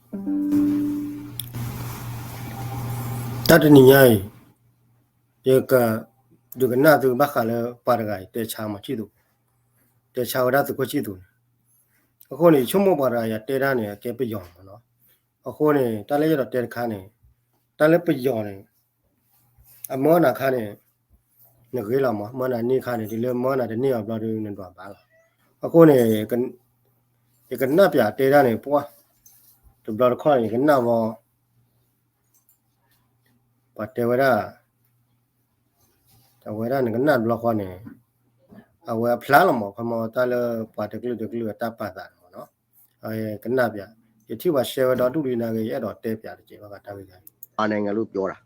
တၢ်တနံၤညါအံၤ ယကဒုးကနၣ်သုဘၣ်ဃးလၢပှၤတဂၤအံၤ တဲဆါမီၤဆံၣ်သူး, တဲဆါဝဲဒၣ်သုးခိၣ်ဆံၣ်သူးန့ၣ်. အဃိန့ၣ် ယဆိကမိၣ်ပှၤတဂၤအံၤ အတဲတၢ်န့ၣ် အကဲပယီၤမးနီၤ. အဃိန့ၣ် တၢ်လၢယအဲၣ်ဒိးတဲတခါန့ၣ် တၢ်လၢပယီၤန့ၣ် အမၢနၤခါန့ၣ် နဂ့ၤလီၤမး, မၢနၤန့ၢ်ခါန့ၣ် တုၤလၢမၢနၤတန့ၢ်အီၤဘျီဒီး နဒွးဘၣ်လီၤ. အဃိန့ၣ် ယကနၣ်ပၠးတဲတၢ်န့ၣ် ပှၢ် တဘျီတခီၣ်န့ၣ် ယကနၣ်ဝဲ ပှၤတဲဝဲဒၣ် အဝဲဒၣ်နကနၣ်တဘျီဃီန့ၣ် အဝဲအဖျါလီၤမး ခီမီ တၢ်လၢပှၤတကလုာ်တကလုာ်အတၢ်ပာ်သးန့ၣ်မးနီၤ. ကနၣ်ပၠး ယထံၣ်ပှၤရှဲဝဲဒီဒူၣ်လံနာ်က့ ယအဲၣ်ဒိးတဲပၠးတကဲးဘၣ်ဃးတၢ်ဂ့ၢ်ခါန့ၣ် နိုင်ငံလို့ပြောတာ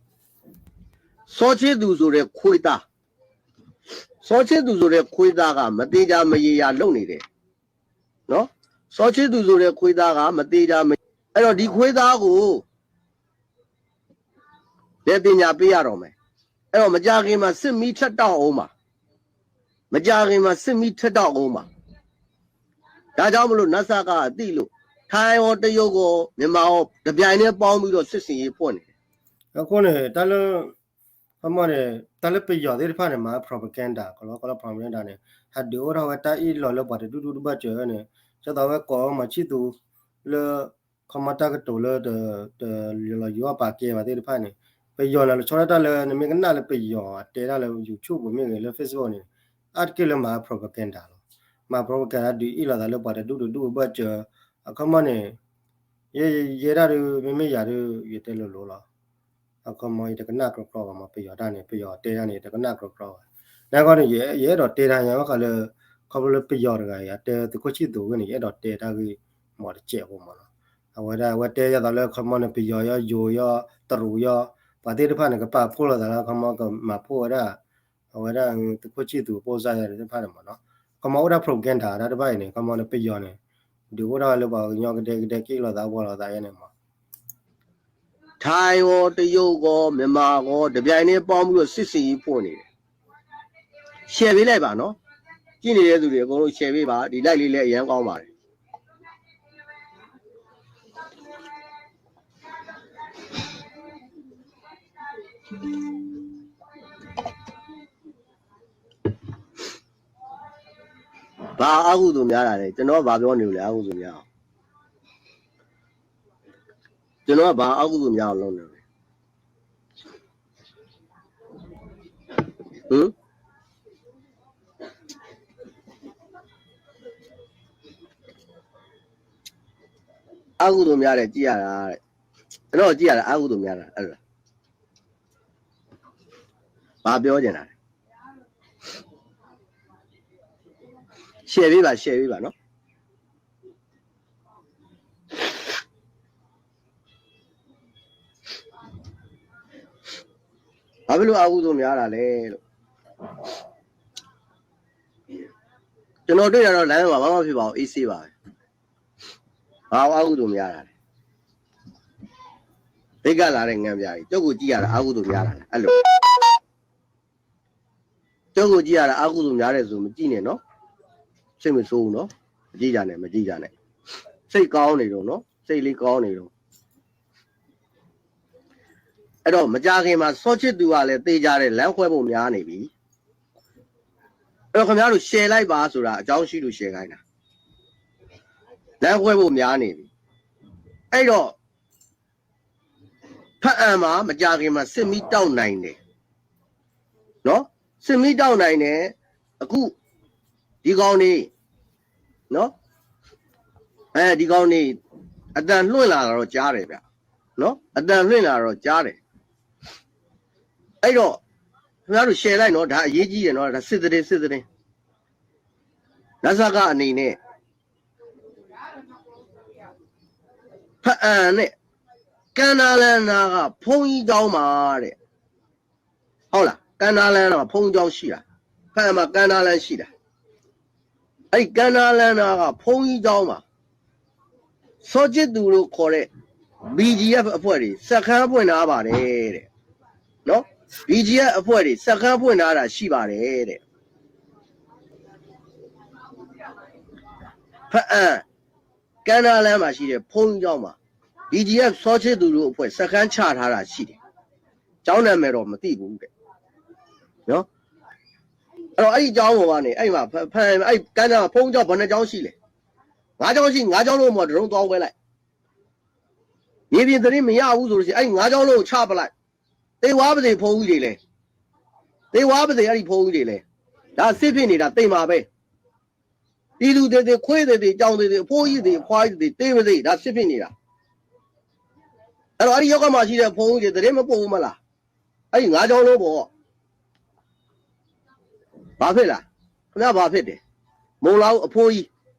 စောချစ်သူဆိုတဲ့ခွေးသား စောချစ်သူဆိုတဲ့ခွေးသားက မသေချာမရေရာလုပ်နေတယ်နော် စောချစ်သူဆိုတဲ့ခွေးသားက မသေချာမရေ အဲ့တော့ဒီခွေးသားကို လည်းပညာပေးရတော့မယ်အဲ့တော့မကြာခင်မှာစစ်မီးထပ်တောက်အောင်ပါမကြာခင်မှာစစ်မီးထပ်တောက်အောင်ပါဒါကြောင့်မလို့နစကအသိလို့ထိုင်ရောတရုတ်ရောမြန်မာရောတပြိုင်တည်းပေါင်းပြီးတော့စစ်စင်ရေးဖွင့်နေတယ်အဃိန့ၣ်တၢ်လၢ ခီမီန့ၣ် တၢ်လၢပယီၤသ့ၣ်တဖၣ်န့ၣ် မၤ propaganda ကလီကလီ propaganda န့ၣ် ဟးဒုးအိၣ်ထီၣ်ဝဲတၢ်အ့ၣ်လိာ်လၢပှၤတဒူၣ်ဒူၣ်တဘၢၣ်စၢၤန့ၣ် ဒ်သိးဝဲကိးမီၤဆံၣ်သူးလၢ ခီမီတၢ်ကတိၤလၢ တလီၤယူၤအီၣ်ပာ်ကဲဘၣ်သ့ၣ်တဖၣ်န့ၣ် ပယီၤန့ၣ် လီၤဆီဒၣ်တၢ်လၢ နမ့ၢ်ကနၣ်လၢပယီၤအတဲတၢ်လၢ YouTube မ့ၢ်ဂ့ၤ လၢ Facebook န့ၣ် အါတက့ၢ်လၢမၤ propaganda လီၤ. မၤ propaganda ဒုးအ့ၣ်လိာ်သးလၢပှၤတဒူၣ်တဒူၣ်တဘၢၣ်စၢၤ အခီမီန့ၣ် ယဲ ယဲဒၣ်ဒုး မ့မ့ၢ်ယၤဒုး ယတဲလိၤလိၤလီၤ. အခီမီ ယတကနၣ်ကြီကြီဘၣ်မး ပယီၤတၢ်န့ၣ် ပယီၤတဲတၢ်န့ၣ် ယတကနၣ်ကြီကြီဘၣ်. နာ်က့န့ၣ် ယအဲၣ်ဒိးတဲတၢ်ညါဘၣ်ဃးလၢ ခီဖျိလၢပယီၤတဂၤအံၤ အတဲသုးခိၣ်ဆံၣ်သူးဝဲန့ၣ် ယအဲၣ်ဒိးတဲတၢ်ဂ့ၢ်မီၤတစဲးဖိမးနီၤ. အဝဲဒၣ် အဝဲတဲယၤသးလၢ ခီမီန့ၣ် ပယီၤယီၤ ယိၤယီၤ တရူးယီၤ ပှၤသ့ၣ်တဖၣ်န့ၣ် ကပာ်ဖှိၣ်လိာ်သးလၢ ခီမီကမၤဖှိၣ်ဝဲဒၣ် အဝဲဒၣ် သုးခိၣ်ဆံၣ်သူးအပိၢ်စၢ်ယၤသ့ၣ်တဖၣ်န့ၣ်မးနီၤ. ခီမီအိၣ်ဒၣ် propaganda တၢ်တဖၣ်အံၤန့ၣ် ခီမီန့ၣ် ပယီၤန့ၣ် ဒုးအိၣ်ထီၣ်ဝဲလၢပှၤကညီကဒဲကဒဲက့ၣ်လိာ်သးဝီလိာ်သးယဲန့ၣ်မး ထိုင်းရောတရုတ်ရောမြန်မာရောတပြိုင်တည်းပေါင်းပြီးတော့စစ်ဆင်ရေးဖွင့်နေတယ် ရှယ်ပေးလိုက်ပါနော် ကြည့်နေတဲ့သူတွေအကုန်လုံး ရှယ်ပေးပါ ဒီ live လေးလည်းအရမ်းကောင်းပါတယ် ဘာအကုသိုလ်များတာလဲကျွန်တော်ဘာပြောနေလို့လဲအကုသိုလ်များအောင်ကျွန်တော်ကဘာအကုသိုလ်များအောင်လုပ်နေလဲဟမ်အကုသိုလ်များတယ်ကြည်ရတာတဲ့ကျွန်တော်ကြည်ရတာအကုသိုလ်များတာအဲ့လိုလားဘာပြောချင်တာလဲရှယ်ပေးပါရှယ်ပေးပါနော်ဘာဖြစ်လို့အကုသိုလ်များတာလဲလို့ကျွန်တော်တွေ့တာတော့လမ်းမှာဘာမှဖြစ်ပါဘူးအေးဆေးပါပဲဘာအကုသိုလ်များတာလဲဘိတ်ကပ်လာတဲ့ငန်းပြားကြီးကျုပ်ကိုကြည့်ရတာအကုသိုလ်များတာလဲအဲ့လိုကျုပ်ကိုကြည့်ရတာအကုသိုလ်များတယ်ဆိုမကြည့်နဲ့နော်စိတ်မဆိုးဘူးနော်မကြည့်ကြနဲ့မကြည့်ကြနဲ့စိတ်ကောင်းနေတော့နော်စိတ်လေးကောင်းနေတော့အဲ့တော့မကြာခင်မှာစောချစ်သူကလည်းသေချာတယ်လမ်းခွဲဖို့များနေပြီအဲ့တော့ခင်ဗျားတို့ရှယ်လိုက်ပါဆိုတာအကြောင်းရှိလို့ရှယ်ခိုင်းတာလမ်းခွဲဖို့များနေပြီအဲ့တော့ဖအံမှာမကြာခင်မှာစစ်မီးတောက်နိုင်တယ်နော်စစ်မီးတောက်နိုင်တယ်အခုဒီကောင်နေနော်အဲဒီကောင်နေအတန်လွင့်လာတော့ကြားတယ်ဗျနော်အတန်လွင့်လာတော့ကြားတယ်အဲ့တော့ခင်ဗျားတို့ရှယ်လိုက်နော်ဒါအရေးကြီးတယ်နော်ဒါစစ်သတင်းစစ်သတင်းနစကအနေနဲ့ဖအံနဲ့ကမ်းနားလမ်းနားကဘုန်းကြီးကျောင်းမှာတဲ့ဟုတ်လားကမ်းနားလမ်းနားကဘုန်းကြီးကျောင်းရှိတာဖအံမှာကမ်းနားလမ်းရှိတာအဲ့ဒီကမ်းနားလမ်းနားကဘုန်းကြီးကျောင်းမှာစောချစ်သူလို့ခေါ်တဲ့ BGF အဖွဲ့တွေစခန်းဖွင့်ထားပါတယ်တဲ့နော် BGF အဖွဲ့တွေစခန်းဖွင့်ထားတာရှိပါတယ်တဲ့ဖအံကမ်းနားလမ်းမှာရှိတဲ့ဘုန်းကြီးကျောင်းမှာ ဘီကီၢ် စီၤချစ်သူတို့အဖွဲ့ စခန်းချထားတာရှိတယ်. ကျောင်းနာမည်တော့မသိဘူးတဲ့. နော်. အဲ့တော့ အဲ့ဒီကျောင်းပေါ်မှာနေ အဲ့မှာ ဖ ဖ အဲ့ကမ်းနားဘုန်းကြီးကျောင်းဘယ်နှစ်ကျောင်းရှိလဲ? ငါးကျောင်းရှိ, ငါးကျောင်းလုံးမှာ drone သွားဝဲလိုက်. မြေပြင်သတင်းမရဘူးဆိုလို့ရှိရင် အဲ့ငါးကျောင်းလုံးကိုချပလိုက်. သေသွားပါစေ ဘုန်းကြီးတွေလည်း. သေသွားပါစေ အဲ့ဒီဘုန်းကြီးတွေလည်း. ဒါစစ်ဖြစ်နေတာ သေမှာပဲ. ပြည်သူသေသေ, ခွေးသေသေ, ကြောင်သေသေ, အဖိုးကြီးသေ, အဖွားကြီးသေ, သေပါစေ, ဒါစစ်ဖြစ်နေတာ. အဲ့တော့ အဲ့ဒီရပ်ကွက်မှာရှိတဲ့ဘုန်းကြီးတွေ သတင်းမပို့ဘူးမလား? အဲ့ဒီငါးကျောင်းလုံးပေါ့. ဘာဖြစ်လဲ? ခင်ဗျား ဘာဖြစ်တယ်? မုံလာဦးအဖိုးကြီး,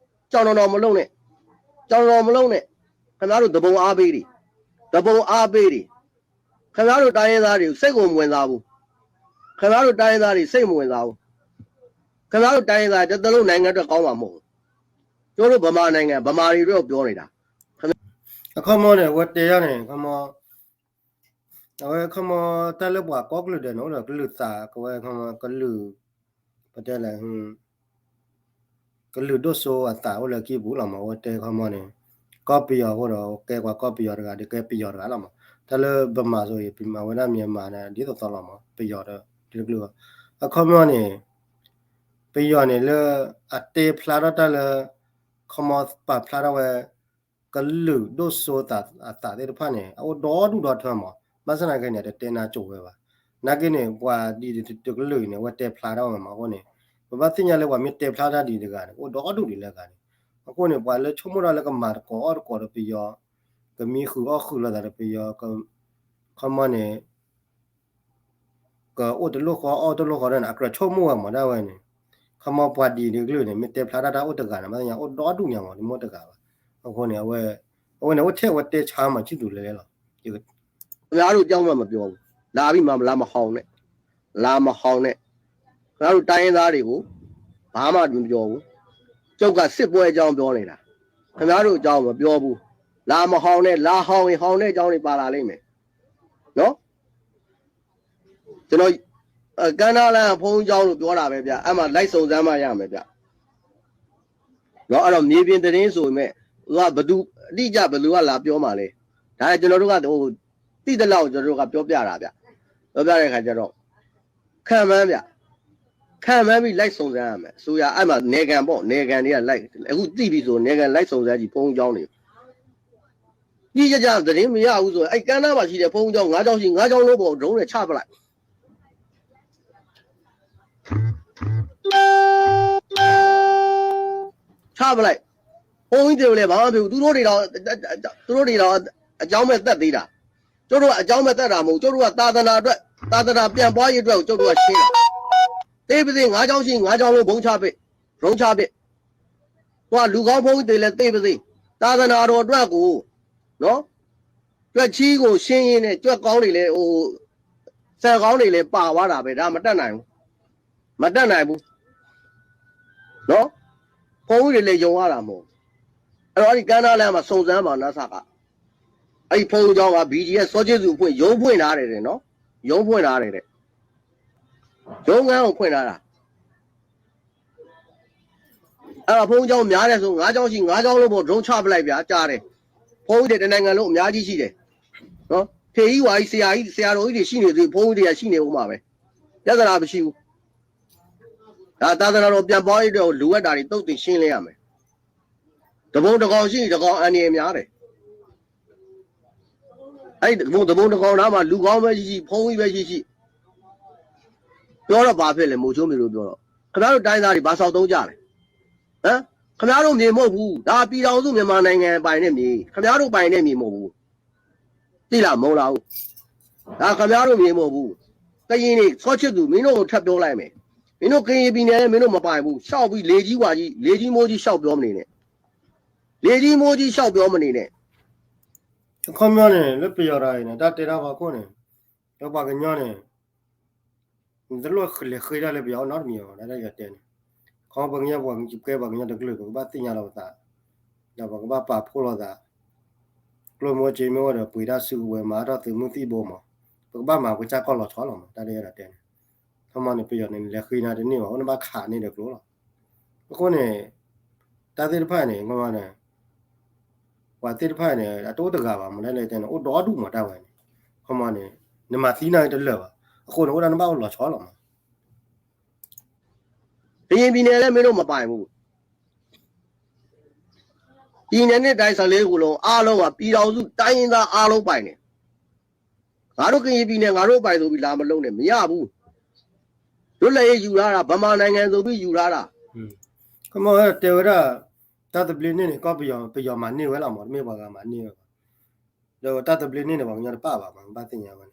ကြောင်တော်တော်မလုပ်နဲ့, ကြောင်တော်တော်မလုပ်နဲ့. ခင်ဗျားတို့ သူပုန်အားပေးတွေ, သူပုန်အားပေးတွေ. ခင်ဗျားတို့ တိုင်းရင်းသားတွေကို စိတ်ကိုမဝင်စားဘူး. ခင်ဗျားတို့ တိုင်းရင်းသားတွေ စိတ်မဝင်စားဘူး. ခင်ဗျားတို့ တိုင်းရင်းသားတွေ တစ်သက်လုံး နိုင်ငံအတွက် ကောင်းမှာမဟုတ်ဘူး. ကျိုးတို့ ဗမာနိုင်ငံ, ဗမာတွေအတွက် ပြောနေတာ. ခင်ဗျား အခီမီန့ၣ် အဝဲတဲယၤန့ၣ် ခီမီ, အဝဲခီမီ တၢ်လၢပှၤကီၢ်ကလုာ်ဒဲးန့ၣ် အိၣ်ဒီးကလုာ်သး, ကဝဲခီမီ ကလုာ်, ပတဲလဲၣ် ကလုာ်ဒိၣ်စိအသးအိၣ်လၢခံပူၤလီၤမး. အဝဲတဲခီမီန့ၣ် ကီၢ်ပယီၤအဃိဒီး ကဲပှၤကီၢ်ပယီၤတဂၤဒီး ကဲပယီၤတဂၤလီၤမး. တၢ်လၢဗမာဆိုရင် အဝဲဒၣ်မြန်မာန့ၣ် ဒ်သိးသိးလီၤမး, ပယီၤဒီး ဒ်တကလုာ်ဘၣ်. အခီမီန့ၣ် ပယီၤန့ၣ်လၢ အတဲဖျါထီၣ်တၢ်လၢ ခီမီပာ်ဖျါထီၣ်ဝဲ ကလုာ်ဒိၣ်စိသးအသးသ့ၣ်တဖၣ်န့ၣ် အအိၣ်ဒီဒူၣ်ဒီထၢမး. ဘၣ်ဆၣ်နာ်က့န့ၣ် တတဲနၤကိၤဝဲဘၣ်. နာ်က့န့ၣ် ပှၤဒ်တကလုာ်န့ၣ် အဝဲတဲဖျါထီၣ်ဝဲမး. အဃိန့ၣ် ပဘၣ်သ့ၣ်ညါလၢပှၤမ့ၢ်တဲဖျါတၢ်ဒ်တဂၤန့ၣ် အိၣ်ဒီဒူၣ်ဒ်လဲၣ်ဂၤန့ၣ်. အဃိန့ၣ် ပှၤလၢဆိကမိၣ်တၢ်လၢကမၤသကိးအီၣ်သကိးဒီးပယီၤ, ကမံဃုာ်အီၣ်ဃုာ်လိာ်သးဒီးပယီၤ, ခီမီန့ၣ် ကအိၣ်တလိၣ်ဃီအီၣ်တလိၣ်ဃီဒီးန့ၣ် အကြၢးဆိကမိၣ်ဝဲမးဒၣ်ဝဲန့ၣ်. ခီမီပှၤဒ်တကလုာ်န့ၣ် မ့ၢ်တဲဖျါတၢ်တၢ်အိၣ်တဂၤန့ၣ် ဘၣ်သ့ၣ်ညါအိၣ်ဒီဒူၣ်ညါမး တမ့ၢ်တဂၤဘၣ်. အဃိန့ၣ် အဝဲ, အဝဲန့ၣ် အိၣ်ထဲအဝဲတဲဆါမး ဆံးသူးလဲၤလဲၤလီၤ. ခင်ဗျားတို့ အကြောင်းမှ မပြောဘူး. လာပြီမှ လာမဟောင်နဲ့, လာမဟောင်နဲ့. ခင်ဗျားတို့ တိုင်းရင်းသားတွေကို ဘာမှ မပြောဘူး. ကျုပ်က စစ်ပွဲအကြောင်း ပြောနေတာ. ခင်ဗျားတို့ အကြောင်း မပြောဘူး. လာမဟောင်နဲ့, လာဟောင်ရင် ဟောင်တဲ့အကြောင်းတွေ ပါလာလိမ့်မယ်. နော်. ကျွန်တော်, အဲ, ကမ်းနားလမ်း ဘုန်းကြီးကျောင်းလို့ ပြောတာပဲဗျာ. အဲ့မှာ လိုက်စုံစမ်းမှ ရမယ်ဗျာ. နော်, အဲ့တော့ မြေပြင်သတင်းဆိုပေမဲ့ သူက ဘယ်သူ, အတိအကျ ဘယ်သူက လာပြောမှာလဲ. ဒါက ကျွန်တော်တို့က ဟို, သိသလောက် ကျွန်တော်တို့က ပြောပြတာဗျာ. ပြောပြတဲ့အခါကျတော့ ခန့်မှန်းဗျာ. ခန့်မှန်းပြီး လိုက်စုံစမ်းရမယ်. အစိုးရ အဲ့မှာ နယ်ခံပေါ့, နယ်ခံတွေက လိုက်, အခုသိပြီဆို နယ်ခံ လိုက်စုံစမ်းကြည့် ဘုန်းကြီးကျောင်းတွေ. တိတိကျကျ သတင်းမရဘူးဆိုရင် အဲ့ကမ်းနားမှာရှိတဲ့ ဘုန်းကြီးကျောင်း ငါးကျောင်းရှိ, ငါးကျောင်းလုံးပေါ် drone နဲ့ ချပလိုက်. ချပလိုက်. ဘုန်းကြီးတွေကိုလည်း ဘာမှမဖြစ်ဘူး. သူတို့တွေတော့, သူတို့တွေတော့ အကြောင်းမဲ့သတ်သေးတာ. ကျုပ်တို့က အကြောင်းမဲ့သတ်တာ မဟုတ်ဘူး. ကျုပ်တို့က သာသနာအတွက်, သာသနာပြန်ပွားရေးအတွက်ကို ကျုပ်တို့က ရှင်းတာ. သေပါစေ, ငါးကျောင်းရှိ, ငါးကျောင်းလုံး ဗုံးချပစ်, drone ချပစ်. သွား, လူကောင်းဘုန်းကြီးတွေလည်း သေပါစေ, သာသနာတော်အတွက်ကို, နော်, ကြွက်ချီးကို ရှင်းရင်းနဲ့ ကြွက်ကောင်းတွေလည်း, ဟို, ဆန်ကောင်းတွေလည်း ပါသွားတာပဲ. ဒါ မတတ်နိုင်ဘူး. မတတ်နိုင်ဘူး. နော်. ဘုန်းကြီးတွေလည်း ယုံရတာ မဟုတ်ဘူး. အဲ့တော့ အဲ့ဒီ ကမ်းနားလမ်းမှာ စုံစမ်းပါ, နစက. အဲ့ဒီ ဘုန်းကြီးကျောင်းက ဘီကီၢ် စီၤချစ်သူအဖွဲ့ ရုံးဖွင့်ထားတယ်တဲ့, နော်. ရုံးဖွင့်ထားတယ်တဲ့. ရုံးခန်းကို ဖွင့်ထားတာ. အဲ့တော့ ဘုန်းကြီးကျောင်းများတယ်ဆို, ငါးကျောင်းရှိ, ငါးကျောင်းလုံးပေါ် drone ချပလိုက်ဗျာ, ကြားတယ်. ဘုန်းကြီးတွေ တစ်နိုင်ငံလုံး အများကြီးရှိတယ်. နော်. ထေးကြီးဝါကြီး, ဆရာကြီး, ဆရာတော်ကြီးတွေ ရှိနေသေး, ဘုန်းကြီးတွေက ရှိနေဦးမှာပဲ. ပြဿနာ မရှိဘူး. ဒါ သာသနာတော် ပြန်ပွားရေးအတွက် လိုအပ်တာတွေ သုတ်သင်ရှင်းလင်းရမယ်. သူပုန်တစ်ကောင်ရှိရင် တစ်ကောင် အန္တရာယ်များတယ်. အဲ့ဒီ သူပုန်တစ်ကောင်နားမှာ လူကောင်းပဲရှိရှိ, ဘုန်းကြီးပဲရှိရှိ, ပြောတော့ ဘာဖြစ်လဲ, မိုးချုပ်မျိုးတို့ ပြောတော့, ခင်ဗျားတို့ တိုင်းသားတွေ ဘာသောက်သုံးကြလဲ? ဟမ်? ခင်ဗျားတို့ မြေ မဟုတ်ဘူး. ဒါ ပြည်ထောင်စု မြန်မာနိုင်ငံ ပိုင်တဲ့ မြေ, ခင်ဗျားတို့ ပိုင်တဲ့ မြေ မဟုတ်ဘူး. သိလား, မိုးလာဦး. ဒါ ခင်ဗျားတို့ မြေ မဟုတ်ဘူး. ကရင်တွေ, စီၤချစ်သူ, မင်းတို့ကို ထပ်ပြောလိုက်မယ်. မင်းတို့ ကရင်ပြည်နယ်လည်း မင်းတို့ မပိုင်ဘူး. လျှောက်ပြီး လေကြီးဝါကြီး, လေကြီးမိုးကြီး လျှောက်ပြောမနေနဲ့. လေကြီးမိုးကြီး လျှောက်ပြောမနေနဲ့. အခီပညီန့ၣ် လၢပယီၤတဂၤအံၤန့ၣ် တၢ်တဲတၢ်ဖီခိၣ်န့ၣ်, ဒီးပှၤကညီန့ၣ် နတလိၣ်လဲၤဃ့တၢ်လၢပယီၤနီတမံၤဘၣ်, တၢ်လၢယတဲန့ၣ်. ခီပညီ ပှၤကဲ ပှၤကညီတကလုာ် ပကဘၣ်သ့ၣ်ညါလီၤပသး, ဒီးပကဘၣ်ပာ်ဖှိၣ်လိာ်သး, ကျိၣ်စ့မ့ၢ်အိၣ်ဒီး ပှ့ၤတၢ်စုကဝဲၤ မၤထီၣ်သုးမုၢ်သံၣ်ဘိမး, ပကဘၣ်မၤပကစၢ်ကီၢ်လီၤဆီလီၤမး, တၢ်လၢယအဲၣ်ဒိးတဲန့ၣ်. ခီပညီန့ၣ် ပယီၤန့ၣ် လဲၤဃ့နၤတန့ၢ်ဘၣ်, အိၣ်နဘၣ်ခးန့ၢ်ဒီးကျိၤလီၤ. အဃိန့ၣ် တၢ်သ့ၣ်တဖၣ်န့ၣ် ခီပညီန့ၣ် ပှၤသ့ၣ်တဖၣ်န့ၣ် အတအိၣ်တဂၤဘၣ် မ့ၢ်ဒ်လဲၣ်တဲန့ၣ် အိၣ်ဒီဒူၣ်မးတၢ်ဝဲန့ၣ်, ခီမီန့ၣ် နမၤသံနၤတလၢာ်ဘၣ်, အဃိန့ၣ် အိၣ်ဒၣ်နဘၣ်အိၣ်လီၤဆီလီၤမး. ကရင်ပြည်နယ်လည်း မင်းတို့မပိုင်ဘူး. ပြည်နယ်နဲ့တိုင်း ဆယ့်လေးခုလုံး အားလုံးက ပြည်ထောင်စုတိုင်းရင်းသားအားလုံးပိုင်တယ်. ငါတို့ကရင်ပြည်နယ် ငါတို့ပိုင်ဆိုပြီး လာမလုပ်နဲ့ မရဘူး. လွတ်လပ်ရေးယူထားတာ ဗမာနိုင်ငံဆိုပြီး ယူထားတာ. ခီမီတဲဝဲဒၣ် တၢ်သဘျ့န့ၣ်န့ၣ် ကီၢ်ပယီၤ ပယီၤမၤန့ၢ်ဝဲလီၤမး, တမ့ၢ်ပှၤဂၤမၤန့ၢ်ဝဲဘၣ်. ဒီးတၢ်သဘျ့န့ၣ်န့ၣ် ပှၤကညီတပာ်ဘၣ်မး, ဘၣ်သ့ၣ်ညါဝဲန့ၣ်,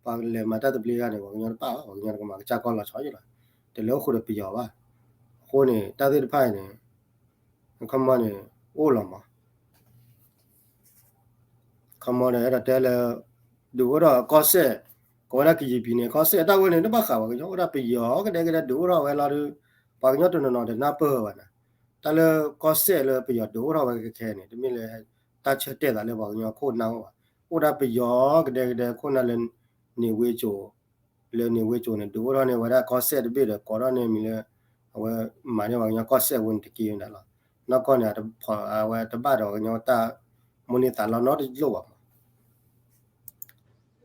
ပှၤလဲၤမၤတၢ်သဘျ့ဂၤန့ၣ် ပှၤကညီတပာ်ဘၣ်, ပှၤကညီတကမၤကစၢ်ကီၢ်လီၤဆီယ့ၣ်လီၤ, တလဲၤအိၣ်ဃုာ်ဒီးပယီၤဘၣ်. အဃိန့ၣ် တၢ်သ့ၣ်တဖၣ်အံၤန့ၣ် ခီမီန့ၣ် အိၣ်လီၤမး. ခီမီဒီး အဲၣ်ဒိးတဲလၢ ဒုးအိၣ်ထီၣ်ကီၢ်စဲၣ်, ကိးဝဲဒၣ်ကရင်ပြည်နယ် ကီၢ်စဲၣ် တၢ်ဝဲန့ၣ် တဘၣ်ဃးပှၤကညီ အိၣ်ဒၣ်ပယီၤကဒဲကဒဲ ဒုးအိၣ်ထီၣ်ဝဲလီၤဒီး ပှၤကညီတနီၤနီၤတနၢ်ပၢၢ်ဝဲဘၣ်န့ၣ်, တၢ်လၢကီၢ်စဲၣ်လၢပယီၤဒုးအိၣ်ထီၣ်ဝဲခဲခဲန့ၣ် တမ့ၢ်လၢ တၢ်ဆၢတဲာ်သးလၢပှၤကညီခိၣ်နၢ်အိၣ်ဘၣ်, အိၣ်ဒၣ်ပယီၤကဒဲကဒဲခိၣ်နၢ်လၢ န့ၢ်ဝ့ကၠိၤ လၢန့ၢ်ဝ့ကၠိၤန့ၣ် ဒုးအိၣ်ထီၣ်န့ၢ်ဝဲဒၣ်ကီၢ်စဲၣ်တဘ့ၣ်ဒီး ကိးထီၣ်န့ၢ်မံၤလၢ အဝဲမၤန့ၢ်ပှၤကညီကီၢ်စဲၣ်အဝဲန့ၣ်တက့ၢ်ဒၣ်လီၤ. နီၢ်ကီၢ်န့ၣ် အဝဲတဘၣ်ဒီးပှၤကညီတၢ်မိၣ်န့ၢ်သးလီနီတလိၣ်ဘၣ်မး.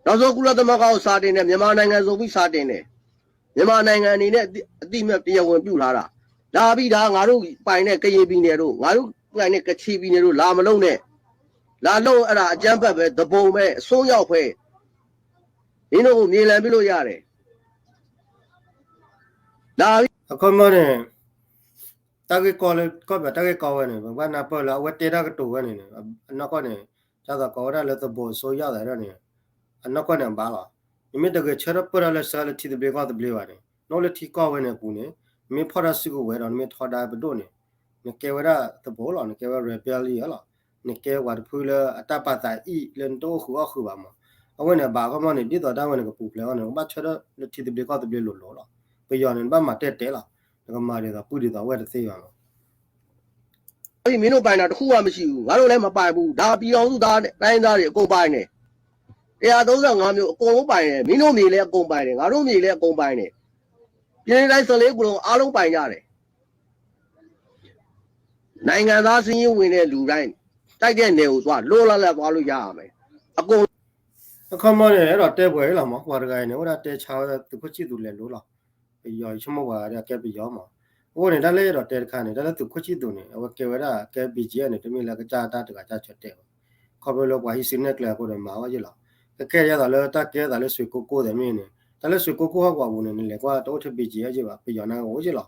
နောက်ဆုံး ကုလသမဂ္ဂကို စာတင်တယ်၊ မြန်မာနိုင်ငံဆိုပြီး စာတင်တယ်။ မြန်မာနိုင်ငံအနေနဲ့ အသိအမှတ် တရားဝင်ပြုထားတာ။ လာပြီး ဒါ ငါတို့ပိုင်တဲ့ ကရင်ပြည်နယ်တို့၊ ငါတို့ပိုင်တဲ့ ကချင်ပြည်နယ်တို့ လာမလုပ်နဲ့။ လာလုပ် အဲ့ဒါ အကြမ်းဖက်ပဲ၊ သူပုန်ပဲ၊ အစွန်းရောက်ပဲ။ မင်းတို့ကို မြေလှန်ပစ်လို့ရတယ်။ ဒါ အခီမီန့ၣ် တၢ်ဂ့ၢ်ကီလၢ ကီၢ်ပယီၤတၢ်ဂ့ၢ်ကီဝဲန့ၣ် ပဘၣ်နၢ်ပၢၢ်လၢအဝဲတဲတၢ်ကတိၤဝဲန့ၣ် အနီၢ်ကီၢ်န့ၣ် ဒ်သိးကိးဝဲဒၣ်လၢသူပုန်အစွန်းရောက်သးဒ်န့ၣ် အနီၢ်ကီၢ်န့ၣ်အဘၣ်လီၤ. နမ့ၢ်တဂဲၤဆၢထၢၣ်ပၢၢ်ထီၣ်လၢဆၢလၢထံသဘျ့ကီၢ်သဘျ့ဘၣ်န့ၣ် နအိၣ်လၢထံကီၢ်ဝဲန့ၣ်အပူၤန့ၣ် နမ့ၢ်ဖီၣ်တၢ်စုကဝဲၤဒီး နမ့ၢ်ထီဒါပဒိၣ်န့ၣ် နကဲဝဲဒၣ်သူပုန်လီၤ, နကဲဝဲ rebellion လီၤ, နကဲပှၤတဖုလၢအတၢ်ပာ်သးအံၣ်လၢနတအိၣ်ဃုာ်အီၣ်ဃုာ်ဘၣ်မး. အဝဲန့ၣ်အဘၣ်ခီမီန့ၣ် ဒ်သိးတၢ်ဝဲန့ၣ်ကပူၤဖျဲးအီၤန့ၣ် နကဘၣ်ဆၢထၢၣ်လၢထံသဘျ့ကီၢ်သဘျ့လိၤလိၤလီၤ. ပယီၤန့ၣ် နဘၣ်မၤတဲာ်တဲာ်လီၤ, နကမၤဒ်သိးပုၢ်ဒ်သိးဝဲၢ်တသ့ဘၣ်မး. မင်းတို့ပိုင်တာ တစ်ခုမှ မရှိဘူး။ ငါတို့လည်း မပိုင်ဘူး။ ဒါ ပြည်ထောင်စုသား တိုင်းရင်းသားတွေ အကုန်ပိုင်တယ်။ တစ်ရာသုံးဆယ့်ငါးမျိုး အကုန်လုံးပိုင်တယ်။ မင်းတို့မြေလည်း အကုန်ပိုင်တယ်။ ငါတို့မြေလည်း အကုန်ပိုင်တယ်။ ပြည်နယ်တိုင်း ဆယ့်လေးခုလုံး အားလုံးပိုင်ကြတယ်။ နိုင်ငံသားစာရင်းဝင်တဲ့လူတိုင်း တိုက်တဲ့နယ်ကိုသွား လွတ်လပ်လပ်သွားလို့ရရမယ်။ အကုန် အခီမီန့ၣ် အဲၣ်ဒိးတဲပှဲၤလီၤမး, ပှၤတဂၤအံၤန့ၣ် အိၣ်ဒၣ်တဲဆါဝဲသုးခိၣ်ဆံၣ်သူးလဲၤလိၤလီၤ. ပယီၤဆိကမိၣ်ပှၤဂၤဒီးအကဲပယီၤမး. အဃိန့ၣ် တၢ်လၢအဲၣ်ဒိးတဲတခါန့ၣ် တၢ်လၢသုးခိၣ်ဆံၣ်သူးန့ၣ် အဝဲကဲဝဲဒၣ်ကဲ ဘီၣ်ကၠ့ၣ်အဲၣ်န့ၣ် တမ့ၢ်လၢကစၢ်တၢ်တဂၤကစၢ်ဆၢတဲာ်ဘၣ်. ခီဖျိလၢပှၤဟံးစုနဲၣ်ကျဲအဃိန့ၣ် မၤဝဲယ့ၣ်လီၤ. ကဲကဲဒ်သိးလၢတၢ်ကဲသးလၢ ဆွ့ၣ်ကိကိၣ်သ့ၣ်မ့ၢ်န့ၣ် တၢ်လၢဆွ့ၣ်ကိကိၣ်ဟီၣ်ကဝီၤပူၤန့ၣ် နလဲၤကွၢ်တအိၣ်ထဲ ဘီၣ်ကၠ့ၣ်အဲၣ်ယ့ၣ်ဘၣ်, ပယီၤန့ၣ်အိၣ်ယ့ၣ်လီၤ.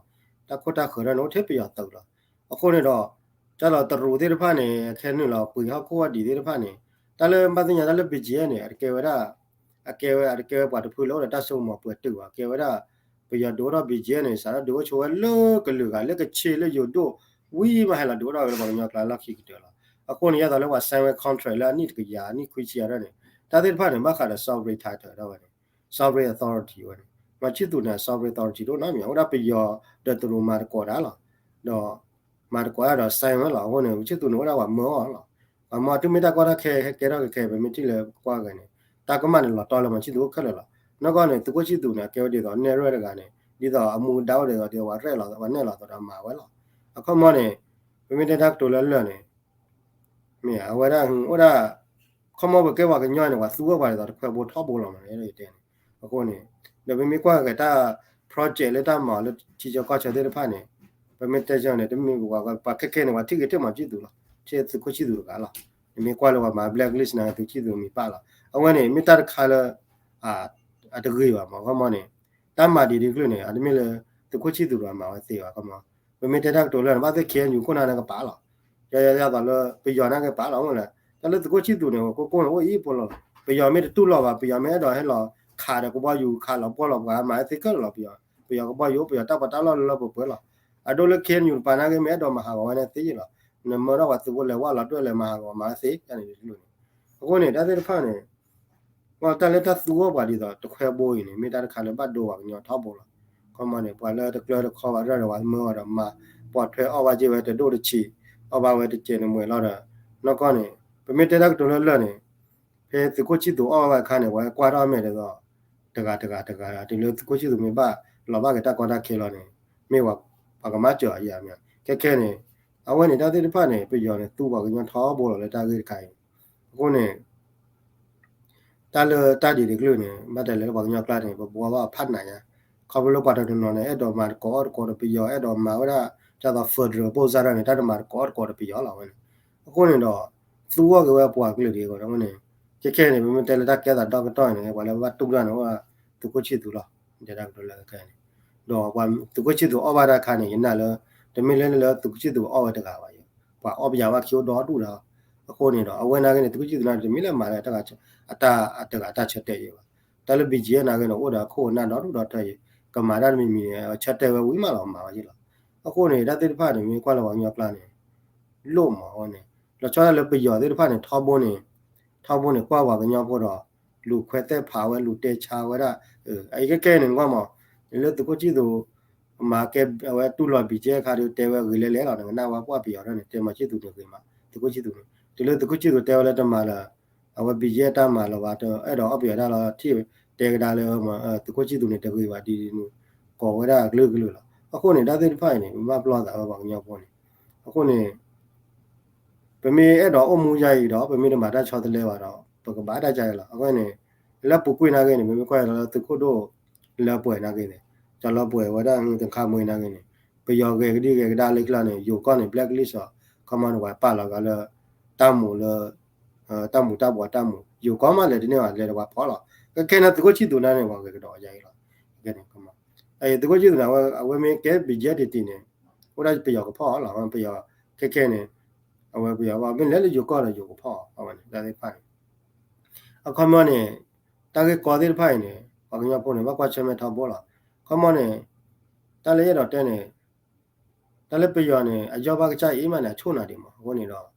တၢ်ခိၣ်တၢ်ဃၢၤဒၣ်န့ၣ် အိၣ်ထဲပယီၤသုးလီၤ. အဃိန့ၣ်ဒီး တၢ်လီၤတရူးသ့ၣ်တဖၣ်န့ၣ် ခဲနုာ်လီၤပှ့ၤဟီၣ်ခိၣ်ဟီၣ်ဒံးသ့ၣ်တဖၣ်န့ၣ် တၢ်လၢဘၣ်သ့ၣ်ညါတၢ်လၢ ဘီၣ်ကၠ့ၣ်အဲၣ်န့ၣ် အတကဲဝဲဒၣ် အကဲဝဲ အတကဲဝဲပှၤတဖုလၢအိၣ်ဒီးတၢ်စိကမီၤပှဲၤတုာ်ဘၣ်, ကဲဝဲဒၣ် ပယီၤဒုးအိၣ်ထီၣ် ဘီၣ်ကၠ့ၣ်အဲၣ်န့ၣ် စးထီၣ်ဒုးအိၣ်ဆိဝဲလၢကလုာ်ဂၤလၢကဆ့လၢယိၤဒိၣ် ဝံၤမးဟဲလီၤဒုးအိၣ်ထီၣ်ဝဲလၢပှၤကညီကျါလီၢ်ခံကတၢၢ်လီၤ. အဃိန့ၣ် ဒ်သိးလၢပှၤ sign ဝဲ contract လၢအနံၣ်တကယၤ အနံၣ်ခွံဆံအဒၣ်န့ၣ် တၢ်သ့ၣ်တဖၣ်န့ၣ် ဘၣ်ဃးဒီး sovereign title ဒၣ်ဝဲန့ၣ် sovereign authority ဝဲန့ၣ် မၤဆံၣ်သူးန့ၣ် sovereign authority တအိၣ်နီတမံၤ အိၣ်ဒၣ်ပယီၤဒီးတရူးမၤသကိးတၢ်လီၤ. ဒီးမၤသကိးတၢ်ဒီး sign ဝဲလီၤ. အဃိန့ၣ် မၤဆံၣ်သူးန့ၣ် အိၣ်ဒၣ်ပှၤမၢအီၤလီၤ. ပှၤမၢအီၤ တုၤမ့ၢ်တၢ်ကီတၢ်ခဲဟဲကဲထီၣ်ကဲခဲ ပမ့ၢ်ထံၣ်လၢကွၢ်ဂဲၤန့ၣ် တၢ်ကမၣ်န့ၣ်လီၤတီလၢမၤဆံၣ်သူးအိၣ်ခဲလၢာ်လီၤ. နီၢ်ကီၢ်န့ၣ် သုးခိၣ်ဆံၣ်သူးန့ၣ် အကဲဝဲဒ်သိးနဲၣ်ရွဲၣ်တဂၤန့ၣ် ဒ်သိးအမူဒါအိၣ်ဒ်သိး ဒ်သိးပှၤရဲၣ်လီၤပှၤနဲၣ်လီၤသးဒီးမၤဝဲလီၤ. အခီမီန့ၣ် ပမ့ၢ်တဲတၢ်ကတိၤလၢလၢာ်န့ၣ် မ့ၢ်အဝဲဒၣ်အိၣ်ဒၣ် ခီမီပကဲပှၤကညီန့ၣ် ပှၤသူအီၤပှၤဒ်သိးတခွဲဘိထီဘိလီၤမး အဲၣ်ဒိးတဲန့ၣ်. အဃိန့ၣ် ဒီးပမ့ၢ်ကွၢ်က့ၤတၢ် project လၢတၢ်မၤလၢထံဆၢကီၢ်ဆၢသ့ၣ်တဖၣ်န့ၣ် ပမ့ၢ်တဲဆၢန့ၣ် တမ့ၢ်ပှၤခဲခဲန့ၣ် ပှၤထံၣ်ဂ့ၤထဲမၤဆံၣ်သူးလီၤ. ထဲသုးခိၣ်ဆံၣ်သူးတဂၤလီၤ. နမ့ၢ်ကွၢ်လၢပှၤမၤ blacklist န့ၣ် သုးခိၣ်ဆံၣ်သူးမံၤပာ်လီၤ. အဝဲန့ၣ် မ့ၢ်တၢ်တခါလၢ အတဂ့ၤဘၣ်မး ခီမီန့ၣ် တၢ်မၤဒံးဒ်ကျုၢ်န့ၣ် အတမ့ၢ်လၢ သုးခိၣ်ဆံၣ်သူးတဂၤမၤဝဲသ့ဘၣ် ခီမီ. ပမ့ၢ်တဲတၢ်ကတိၤလၢာ်န့ၣ် ဘၣ်သ့ၣ် KNU ခိၣ်နၢ်န့ၣ်ကပာ်လီၤ. ယယသိးလၢပယီၤန့ၣ်ကပာ်လီၤ မ့ၢ်လဲၣ် တၢ်လၢသုးခိၣ်ဆံၣ်သူးန့ၣ် ကိၢ်ကိၢ်န့ၣ် အိၣ်အံၤဖိလီၤ. ပယီၤမ့ၢ်တတူၢ်လိာ်ဘၣ် ပယီၤမ့ၢ်အဲၣ်ဒိးဟဲလီၤခးဒီးကဘီယူၤ ခးလီၤပှီၢ်လီၤပှၤမၤဝဲသ့ခဲလၢာ်လီၤ. ပယီၤ ပယီၤကဘီယူၤ ပယီၤတၢ်ပီးတၢ်လီလၢလၢပှဲၤပှဲၤလီၤ. အဒိလၢ KNU တပၤန့ၣ်က့ မ့ၢ်အဲၣ်ဒိးမၤဟးဂီၤဝဲန့ၣ်သ့လီၤ. နမၢထီၣ်ပှၤသုးဖိလဲၤဝဲလီၤဒွဲၣ်လဲၤမၤဟးဂီၤမၤဝဲသ့န့ၣ်န့ၣ်. အဃိန့ၣ် တၢ်သ့ၣ်တဖၣ်န့ၣ် တၢ်လၢတၢ်သူအီၤပှၤဒ်သိးတခွဲဘိအံၤန့ၣ် မ့ၢ်တၢ်တခါလၢဘၣ်ဒိပှၤကညီထီဘိလီၤ. ခီမီန့ၣ် ပှၤလၢတကျၢၤတခီဘၣ် ရဲၣ်ဒီးပှၤမၢအီၤဒီးမၤ ပိာ်ထွဲအီၣ်ဘၣ်က့ၤဝဲတဒိၣ်တဆံး အီၣ်ဘၣ်ဝဲတစဲးန့ၣ်မွဲၤလီၤဒီး နီၢ်ကီၢ်န့ၣ် ပမ့ၢ်တဲတၢ်ကတိၤလၢလၢာ်န့ၣ် ဖဲသုးခိၣ်ဆံၣ်သူးအီၣ်ဘၣ်အခါန့ၣ် ပှၤကွၢ်ထီၣ်အမဲာ်ဒ်သိး တဂၤတဂၤတဂၤ တုၤလၢသုးခိၣ်ဆံၣ်သူးမ့ၢ်ဘၣ်လီၤဘၣ်က့ၤတၢ်ကီတၢ်ခဲလီၤန့ၣ် မ့ၢ်ပှၤကမၤစၢၤအီၤယဲမ့ၢ် ခဲခဲန့ၣ် အဝဲန့ၣ်တၢ်သ့ၣ်တဖၣ်န့ၣ် ပယီၤန့ၣ် သူပှၤကညီထီဘိလီၤလၢတၢ်ဂ့ၢ်တခါအံၤ, အဃိန့ၣ် တၢ်လၢတၢ်ဒ်န့ၣ်တကလုာ်န့ၣ် ဘၣ်တဲလဲၤလၢပှၤကညီကျါန့ၣ် ပဘှီဘၣ်ဖးနးညါ, ခီဖျိလၢပှၤတနီၤနီၤန့ၣ် အဲၣ်ဒိးမၤတကိးအီၣ်တကိးဒီးပယီၤ အဲၣ်ဒိးမၤဝဲဒၣ် ဒ်သိး federal ပုံစံဒီးန့ၣ် တၢ်တမၤတကိးအီၣ်တကိးဒီးပယီၤလီၤဝဲန့ၣ်, အဃိန့ၣ်ဒီး သူအီၣ်က့ၤဝဲပှၤကလုာ်ဒ်အံၤအဃိန့ၣ်, ခဲခဲန့ၣ် ပမ့ၢ်တဲလၢတၢ်ကဲသးဒီကတီၢ်န့ၣ် ပှၤလၢဘၣ်တူၢ်တၢ်န့ၣ် အိၣ်ဝဲသုးခိၣ်ဆံၣ်သူလီၤ, တဲတၢ်ကတိၤလၢခဲခဲန့ၣ်, ဒီးပှၤသုးခိၣ်ဆံၣ်သူအီၣ်ဘၣ်တၢ်ခါန့ၣ် ယနာ်လၢ တမ့ၢ်လၢလၢသုးခိၣ်ဆံၣ်သူအီၣ်ဝဲတဂၤဘၣ်, ပှၤအီၣ်ပယီၤဘၣ်ခံအိၣ်ဒီဒူၣ်ဒီး, အဃိန့ၣ်ဒီး အဝဲနာ်က့န့ၣ် သုးခိၣ်ဆံၣ်သူနာ်က့ တမ့ၢ်လၢမၤလၢ အတဂၤအတၢ်ဆၢတဲာ်ယံၤဘၣ်, တၢ်လၢ ဘီကၠံၣ်အ့ နာ်က့န့ၣ် အိၣ်ဒီးအခိၣ်အနၢ်ဒီဒူၣ်ဒီ တၢ်ကမၤတၢ်တမံၤမံၤန့ၣ် ဆၢတဲာ်ဝဲဝံၤမးလီၤ မၤဝဲက့ၤလီၤ, အဃိန့ၣ် တၢ်သ့ၣ်တဖၣ်န့ၣ် မ့ၢ်ကွၢ်လၢပှၤကညီကျါန့ၣ် လိၣ်မးအဃိန့ၣ်, လီၤဆီဒၣ်လၢပယီၤသ့ၣ်တဖၣ်န့ၣ် ထီဘိန့ၣ်, ထီဘိန့ၣ် ကွၢ်ပှၤကညီဖိဒီး လူၤခွဲးသဲၣ်ဖးဝဲ လူၤတဲဆါဝဲဒၣ်, အအံၤခဲခဲန့ၣ် နကွၢ်မး, လၢသုးခိၣ်ဆံၣ်သူ မၤကဲအဝဲတူၢ်လိာ် ဘီကၠံၣ်အ့ အခါဒီး တဲဝဲဂ့ၤလဲၣ်လဲၣ်လီၤ, နကနၣ်ဝဲပှၢ်ပယီၤဒၣ်န့ၣ် တဲမၤဆံၣ်သူန့ၣ်ဂ့ၤမး သုးခိၣ်ဆံၣ်သူန့ၣ်, တုၤလၢသုးခိၣ်ဆံၣ်သူတဲဝဲလၢတမၤလၢ အဝဲ ဘီကၠံၣ်အ့ တၢ်မၤလၢၤဘၣ် အဲၣ်ဒိးအီၣ်ပယီၤတၢ်လီၤ ထံၣ်တဲကဒါလၢ သုးခိၣ်ဆံၣ်သူန့ၣ် တဂ့ၤဘၣ်ဒ်န့ၣ် ကိးဝဲဒၣ်အကလုာ်ကလုာ်လီၤ, အဃိန့ၣ် တၢ်သ့ၣ်တဖၣ်အံၤန့ၣ် ပဘၣ်ပလီၢ်သးဝဲပှၤကညီဖိန့ၣ်, အဃိန့ၣ် ပမ့ၢ်အဲၣ်ဒိးအိၣ်မူယါအံၤဒီး ပမ့ၢ်တမၤတၢ်ဆီတလဲဘၣ်ဒီး ပကဘၣ်တၢ်ကါအံၤလီၤ, အဃိန့ၣ် လၢပူၤကွံာ်နာ်က့န့ၣ် ပမ့ၢ်ကွၢ်လၢသုးခိၣ်ဒိၣ်လၢပှဲၤနာ်က့န့ၣ်, ကၠီၤလၢပှဲၤဝဲဒၣ်တခါမွ့နာ်က့န့ၣ်, ပယီၤဂဲၤကဒံဂဲၤကဒါလၢခံလီၤန့ၣ် ယိၤကီၢ်န့ၣ် blacklist အီၤ, ခီမီန့ၣ် ပှၤပာ်လီၤဂာ်လၢ တၢ်မူးလၢ တၢ်မူးတၢ်ဘှီးတၢ်မူး ယိၤကီၢ်မးလဲၤတန့ၢ်ဘၣ် လဲၤဒီးပှၤဖီၣ်လီၤ, ခဲခဲန့ၣ် သုးခိၣ်ဆံၣ်သူနာ်က့န့ၣ် ပှၤဂဲၤကဒီးယါအံၤလီၤ, သုးခိၣ်ဆံၣ်သူန့ၣ် အဝဲမ့ၢ်ကဲ ဘီကၠံၣ်အ့ တံၢ်တံၢ်န့ၣ် အိၣ်ဒၣ်ပယီၤကဖီၣ်အီၤလီၤ, ပယီၤ ခဲခဲန့ၣ် အဝဲပယီၤမ့ၢ်လဲၤလၢယိၤကီၢ်ဒီးယိၤကဖီၣ်အီၤ အဝဲန့ၣ် တၢ်သ့ၣ်တဖၣ်န့ၣ် အခီမီန့ၣ် တၢ်ဂ့ၢ်ကီသ့ၣ်တဖၣ်အံၤန့ၣ် ပှၤကညီဖိန့ၣ် ဘၣ်ကွၢ်ဆၢၣ်မဲာ်ထီဘိလီၤ, ခီမီန့ၣ် တၢ်လၢယအဲၣ်ဒိးတဲန့ၣ် တၢ်လၢပယီၤန့ၣ် အယီၢ်ဘၣ်ကစၢ်အ့ၣ်မးန့ၣ် အဆိၣ်နၤဒံးမး အဃိန့ၣ်ဒီး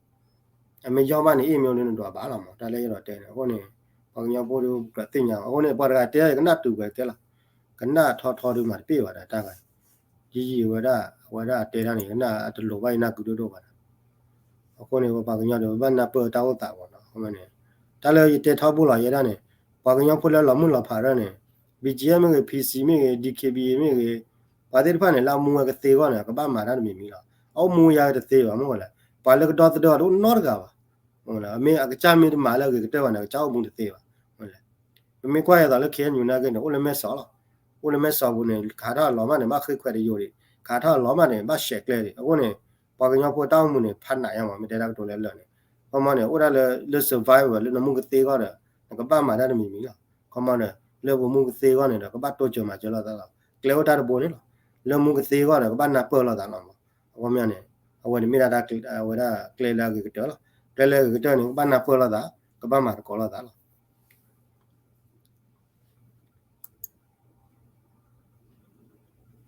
အမ့ၢ်ယီၢ်ဘၣ်န့ၣ် အ့ၣ်မ့ၢ်အိၣ်န့ၣ် နဒွးဘၣ်လီၤမး တၢ်လၢယအဲၣ်ဒိးတဲန့ၣ် အဃိန့ၣ် ပှၤကညီဖိဒီး ကြၢးသ့ၣ်ညါ အဃိန့ၣ် ပှၤတဂၤတဲယကနၣ်တုၤဝဲကဲလီၤ, ကနၣ်ထီထီဒုးမၤတပ့ၢ်ဘၣ်ဒီးတၢ်ဂၤ ယံာ်ယံာ်ဝဲဒၣ် အဝဲဒၣ်အတဲတၢ်န့ၣ် ကနၣ်အတလိၤဘၣ်ယနၢ်ကုဒိၣ်ဒိၣ်ဘၣ်ဒီး အဃိန့ၣ် ပပှၤကညီဒီး ပဘၣ်နၢ်ပၢၢ်တၢ်အိၣ်သးမးနီၤ အဃိန့ၣ် တၢ်လၢယတဲထီဘိလီၤယဲဒၣ်န့ၣ် ပှၤကညီဖိလၢလီၤမုၢ်လီၤဖးဒၣ်န့ၣ် ဘီကၠံၣ်အ့ မ့ၢ်ဂ့ၤ ဖံစံ မ့ၢ်ဂ့ၤ ဒံခ့ဘံ မ့ၢ်ဂ့ၤ ပှၤသ့ၣ်တဖၣ်န့ၣ် လၢအမူဝဲကသ့အဂီၢ်န့ၣ် ကဘၣ်မၤတၢ်တမံၤမံၤလီၤ. အအိၣ်မူယါတသ့ဘၣ် မ့ၢ်လဲၣ် ပှၤလၢကဒီသဒၢအီၤတအိၣ်နီတဂၤဘၣ်. မ့ၢ်အကစၢ်မ့ၢ်တမၤလၢအဂ့ၤကတၢၢ်ဘၣ်န့ၣ် အကစၢ်အိၣ်မူတသ့ဘၣ်. ပမ့ၢ်ကွၢ်ယသိးလၢ ခ့ၣ်အဲၣ်ယူၣ် နာ်က့န့ၣ် အိၣ်လၢမဲၢ်စီးလီၤ. အိၣ်လၢမဲၢ်စီးပူၤန့ၣ် ခးထီၣ်အလီၤမးန့ၣ် ဘၣ်ဃ့ခွဲးတယိာ်ဒံး ခးထီၣ်အလီၤမးန့ၣ် ဘၣ်ရှဲးကျဲဒံး အဃိန့ၣ် ပှၤကညီဖိတၢ်အိၣ်မူန့ၣ် ဖးနးယါမး မ့ၢ်တဲတၢ်ကတိၤလၢလၢာ်န့ၣ် ခီမီန့ၣ် အိၣ်ဒၣ်လၢ လၢ survival လၢနမူကသ့အဂီၢ်ဒီး နကဘၣ်မၤတၢ်တမံၤမံၤလီၤ. ခီမီဒီး လၢပမူကသ့အဂီၢ်န့ၣ်ဒီး ကဘၣ်တိစၢၤမၤစၢၤလိာ်သးလီၤ. ကျဲအိၣ်တၢ်တဘိန့ၣ်လီၤ. လၢမူကသ့အဂီၢ်ဒီး ကဘၣ်နၢ်ပၢၢ်လိာ်သးလီၤမး. အခီပညီန့ၣ် အဝဲန့ၣ်မ့ၢ်ဒၣ်တၢ် အဝဲဒၣ်ကျဲလၢအဂ့ၤကတၢၢ်လီၤ. ကျဲလၢအဂ့ၤကတၢၢ်န့ၣ် ကဘၣ်နၢ်ပၢၢ်လိာ်သး ကဘၣ်မၤသကိးလိာ်သးလီၤ.